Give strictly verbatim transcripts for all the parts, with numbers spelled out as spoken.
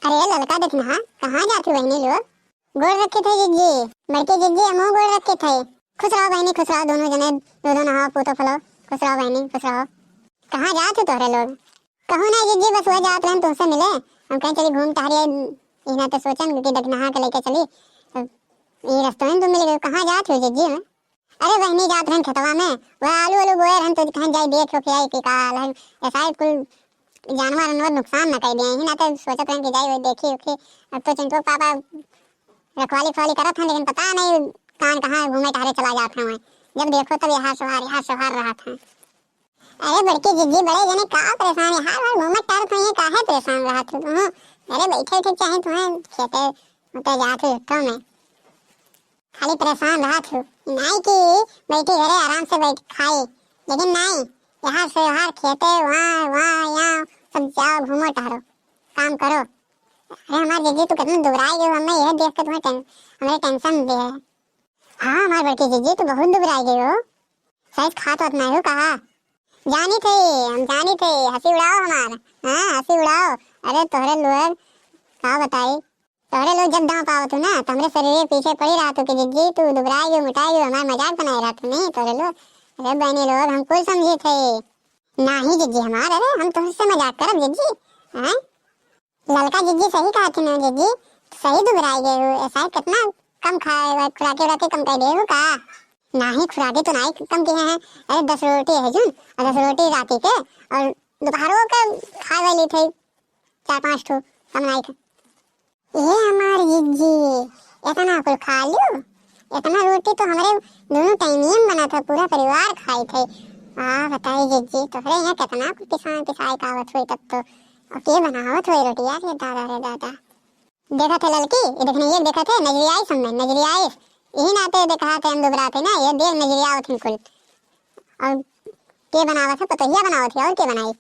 अरे ललका दखिनहा, कहाँ जात हो बहिनी लोग? गोड़ रखे थे जिज्जी। बड़की जिज्जी, हमहू गोड़ रखे थे। खुश रहो बहिनी, खुश रहो, दोनों जने, दो दो नहाओ, पूतो फलो। खुश रहो बहिनी, खुश रहो। कहाँ जात हो तोहरे लोग? कहूँ ना जिज्जी, बस वह जात रहन तुमसे मिले। हम कहें चली घूम टहरिए, इना तो सोचन कि दखिनहा के लेके चली। तो ये रस्तों में तुम मिल गए, कहाँ जात हो जिज्जी? मैं अरे बहिनी जात रहन खेतवा में, वह आलू आलू बोए रहन तो कहें जाई देख के आई कि का हाल है। ऐसा ही कुल जानवर अनवर नुकसान न कर दिए, यही नाते सोचत रहन कि जाई वही देखी उखी। अब तो चिंटू के पापा रखवाली खवाली करत हैं, लेकिन पता नहीं कान कहाँ घूमे टहरे चला जात हैं। जब देखो तब यहाँ सोहार, यहाँ सोहार रहत हैं। अरे बड़की जिज्जी, बड़े जने का परेशान है, हर बार घूमत टहरत हो, ये काहे परेशान रहत हो तुम? अरे बैठे उठे चाहे तुम्हें खेते उते जात हो तो में खाली परेशान रहत हो। नाई कि बैठी घरे आराम से बैठ खाए, लेकिन नाई, यहाँ से वहाँ खेते, वहाँ, वहाँ, यहाँ, सब जाओ घूमो टहरो, काम करो। अरे हमार जिज्जी तू कितना दुबराई गई हो, हमें यह देख के तुम्हें टें-, हमें टेंशन दे है। हाँ हमार बड़की जिज्जी तू बहुत दुबराई गई हो। सही खात वात नहीं हो कहा? जानी थे, हम जानी थे, हंसी उड़ाओ हमार। हाँ, हंसी उड़ाओ। अरे तोहरे लोग का बताई, तोहरे लोग जब दांव पावत हो ना, तो हमरे शरीर के पीछे पड़ी रहत हो कि जिज्जी तू दुबराई गई, मोटाई गई, हमार मजाक बनाए रहत हो नहीं तोहरे लोग। अरे बहनी लोग, हम कुल समझी थे। नाही जिज्जी हमार, अरे हम तुमसे मजाक करब जिज्जी, हैं? ललका जिज्जी सही कहा थी ना जिज्जी, सही दुबराई गए हो, ऐसा है कितना कम खाए, खुराके उराके कम कर दे हो का? नाही खुराके तो नाही कम किए हैं, अरे दस रोटी है जुन, और दस रोटी राती के, और दोपहरों के खाए वाली थे चार पांच ठो, कम नाही खा-, ये हमार जिज्जी, इतना कुल खा लियो, इतना रोटी तो हमरे दोनों टाइम ही बना था, पूरा परिवार खाई थे। आ बताई जिज्जी, तोहरे यहाँ कितना कुल पिसान पिसाई का आवत होई तब तो, और के बनावत होई रोटी यार, ये दादा रे दादा। देखा थे ललकी, ये देखने ये देखा थे नजरियाई सामने, नजरियाई, यही नाते देखा थे हम दुबरा थे ना, ये देख नजरिया आवत हैं कुल। और के बनावत है? पतोहिया बनावत है, और के बनाई?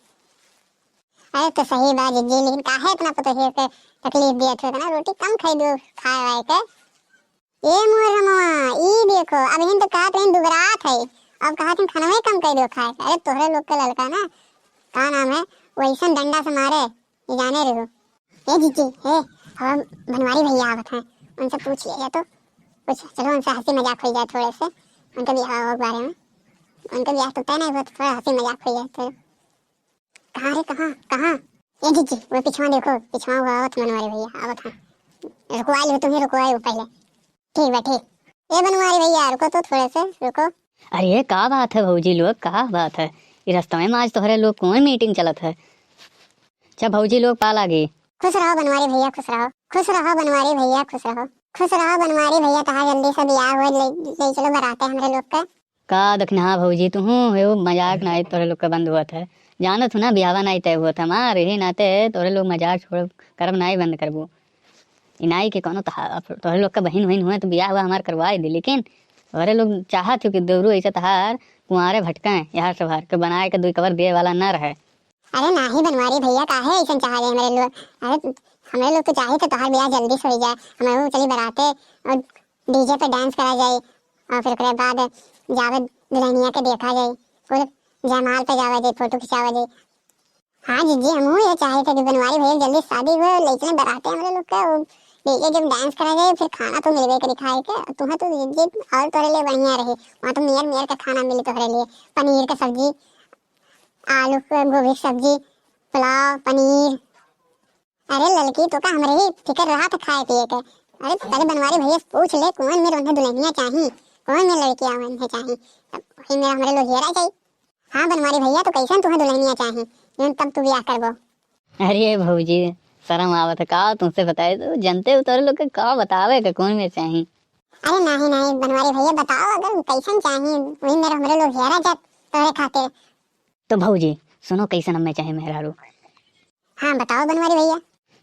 अरे तो सही बा जिज्जी, लेकिन काहे इतना पतोहिया के तकलीफ दिया थे, इतना रोटी कम खाई दो, खाए वाए के। ए मोर रमवा, ई देखो, अब हिन तो कहत रहिन दुबरात है, अब कहत हिन खानवे कम कर दो खाए। अरे तोहरे लोग के ललका ना, का नाम है, वैसन डंडा से मारे, ये जाने रहो। ए जीजी, ए, हम बनवारी भैया आवत हैं, उनसे पूछ लिया जाए तो कुछ, चलो उनसे हंसी मजाक हो जाए थोड़े से, उनके बियाह के बारे में, उनके बियाह तो तय नहीं हुआ, तो थोड़ा हंसी मजाक हो जाए तो। कहाँ रे, कहाँ, कहाँ? ए जीजी, वो पिछवा देखो, पिछवा वो आवत बनवारी भैया, आवत हैं। रुकवाई लो, तुम्हें रुकवाई वो पहले। ठीक बा, ठीक। ए बनवारी भैया, रुको तो थोड़े से, रुको। अरे, का बात है भौजी लोग, का बात है? ई रस्तवे में आज तोहरे लोग कौन मीटिंग चलत है? अच्छा भौजी लोग, पा लागी। खुश रहो बनवारी भैया, खुश रहो। खुश रहो बनवारी भैया, खुश रहो। खुश रहो बनवारी भैया, तहार जल्दी से बियाह हो, ले, ले चलो बराते हमरे लोग के। का दखिनहा भौजी, तुहूँ हो मजाक नाई तोहरे लोग के बंद हुआ था। जानत हूँ ना, बियाहवा नाई तय हुआ था हमार, यही नाते तोहरे लोग मजाक छोड़, करब नाई बंद करबू। ई नाई के कौनो तहा-, तोहरे लोग के बहिन वहिन हुए तो बियाह हुआ हमार करवाई दी, लेकिन तोहरे लोग चाहत हो कि देवरू ऐसे तहार कुंवारे भटकाएं, यार सभार के बनाए के दुई कबर दिए वाला ना रहे। अरे नाही बनवारी भैया, काहे ऐसन चाह रहे हमरे लोग? अरे हमरे लोग तो चाहे थे तोहार बियाह जल्दी से हो जाए, हम चली बराते और डीजे पे डांस करा जाए और फिर ओकरे बाद जावे दुल्हनिया के देखा जाए, कुल जयमाल पे जावा जाए, फोटो खिंचावा जाए। हाँ जीजी, हमहू ये चाहे थे कि बनवारी भैया जल्दी शादी हो, ले चले बराते हमरे लोग का, वो डीजे जब डांस करा जाए, फिर खाना तो मिलबे करी खाए के, तुहें तो जीजी और तोरे लिए बढ़िया रही, वहाँ तो मेर मेर का खाना मिली तोहरे लिए, पनीर का सब्जी, आलू के, गोभी के सब्जी, पुलाव, पनीर। अरे ललकी, तो का हमरे ही फिकर रहा था खाए पिए के। अरे पहले बनवारी भैया से पूछ ले, कौन मेर उन्हें दुल्हनिया चाही, कौन मेर लड़किया उन्हें चाही, तब वही मेर हमरे लोग हेरा जाई। हाँ बनवारी भैया, तो कैसन तुहें दुल्हनिया चाही, जौन तब तू बियाह करबो? अरे भौजी, शर्म आवत है का तुमसे बताए, तो जनते हो तोरे लोग के का बतावे के कौन मेर चाही। अरे नाही नाही बनवारी भैया, बताओ अगर कैसन चाही, वही मेर हमरे लोग हेरा जात तोरे खातिर। तो भौजी सुनो, कैसन हमें चाही मेहरारू। हाँ बताओ बनवारी भैया।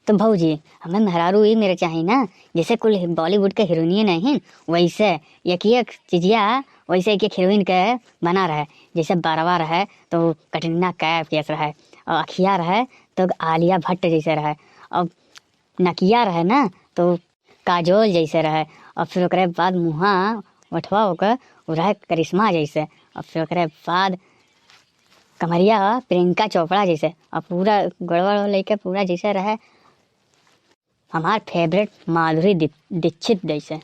तो भौजी, हमें मेहरारू ई मेर चाही ना, जैसे कुल बॉलीवुड के हीरोइनियन नहीं, वैसे एक एक चीजिया, वैसे एक एक हीरोइन के बना रहे। जैसे बरवा रहे तो कटरीना कैफ जैसे रहे, और अखिया रहे तो आलिया भट्ट जैसे रहे, और नकिया रहे ना तो काजोल जैसे रहे, और फिर ओकरे बाद मुँहा ओठवा ओकर उ रहे करिश्मा जैसे, और फिर ओकरे बाद कमरिया प्रियंका चोपड़ा जैसे, और पूरा गोड़वा लेके पूरा जैसे रहे हमार favourite माधुरी दीप-, दीक्षित जैसे।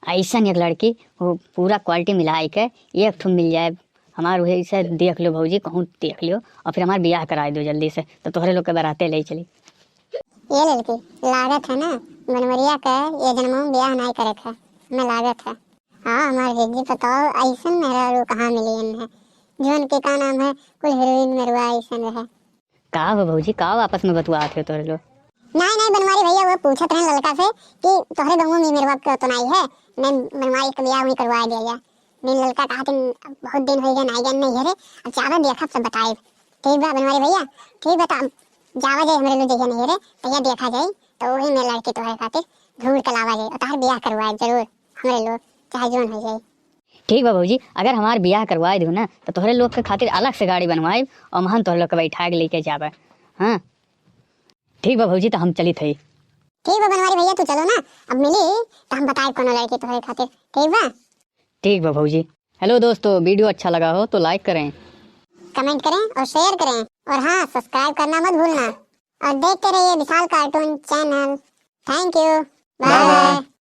अइसन एक लड़की, वो पूरा quality मिलाइ के एक ठो मिल जाए। हमार वही से देख लो भौजी, कहूँ देख लियो, और फिर हमार बियाह कराइ दो जल्दी से, तो तोहरे लोग के बराते ले चली। ए ललकी, लागत है ना, बनवरिया के ए जनमो में बियाह नाहीं करे के है, हमें लागत है। हाँ, हमार जिज्जी बताओ, अइसन मेहरारू कहाँ मिली इन्हें, जौन के का नाम है, कुल heroine मेहरुआ अइसन रहे। का हो भौजी, का आपस में बतुआत हो तोहरे लोग? नाहीं, नाहीं, बनवारी भैया, वो पूछत रहेन ललका से कि तोहरे गाँव में मेहरुआ के तो नाहीं है, नाहीं बनवारी के बियाह वहीं करवाइ दिया जाए। नाहीं, ललका कहत हैं, बहुत दिन होइ गए, नाहीं गए नैहरे, अब जाबे देखब सब बताइब। ठीक बा बनवारी भैया, ठीक बा, तो जावा जाए हमरे लोग जहिया नैहरे, तहिया देखा जाए, तो वही में लड़की तोहरे खातिर ढूंढ के लावा जाए, और तोहार बियाह करवाए जरूर हमरे लोग, चाहे जौन होइ जाए। ठीक बा भौजी, अगर हमार बियाह करवाइ दिहू ना, तो तोहरे लोग के खातिर अलग से गाड़ी बनवाइब और महन तोहरे लोग के बैठा के लेके जाबे। हाँ, ठीक बा भौजी, तो हम चलित हई। ठीक बा बनवारी भैया, तू चलो ना, अब मिली तो हम बताइब कोनो लड़की तोहरे खातिर, ठीक बा? ठीक बा भौजी। Hello दोस्तों, video अच्छा लगा हो तो like करें, comment करें और share करें, और हाँ, subscribe करना मत भूलना, और देखते रहिए विशाल cartoon channel। Thank you, bye bye।